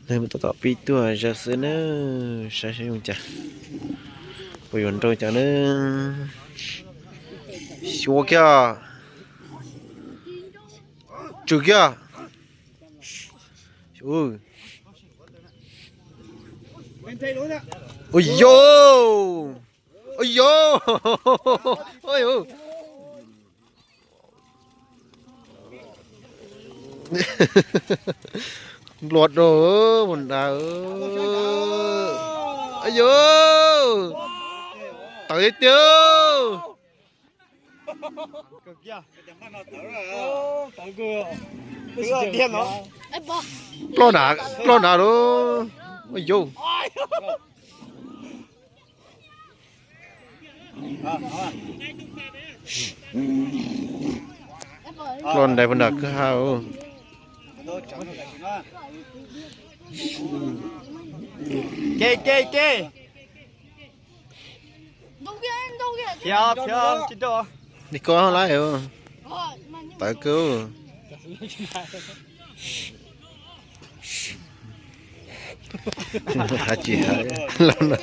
Neeg mus tom tom pib tuaj zog xwb na, saib saib zoo cas, puas yuav nrau cas na. Xyuas kiag, tsum kiag. Ua yo, ua yo. Nplua rau mus nrad. Ua yo, tawv tiag tiag. Ploj nrad, ploj nrad lauj. Ua yo. Ploj ntais puag nram kwj ha. Ke ke ke. Khiav khiav tsis tau. Li koj lab, tawv kawg. Hais tsis hais los na.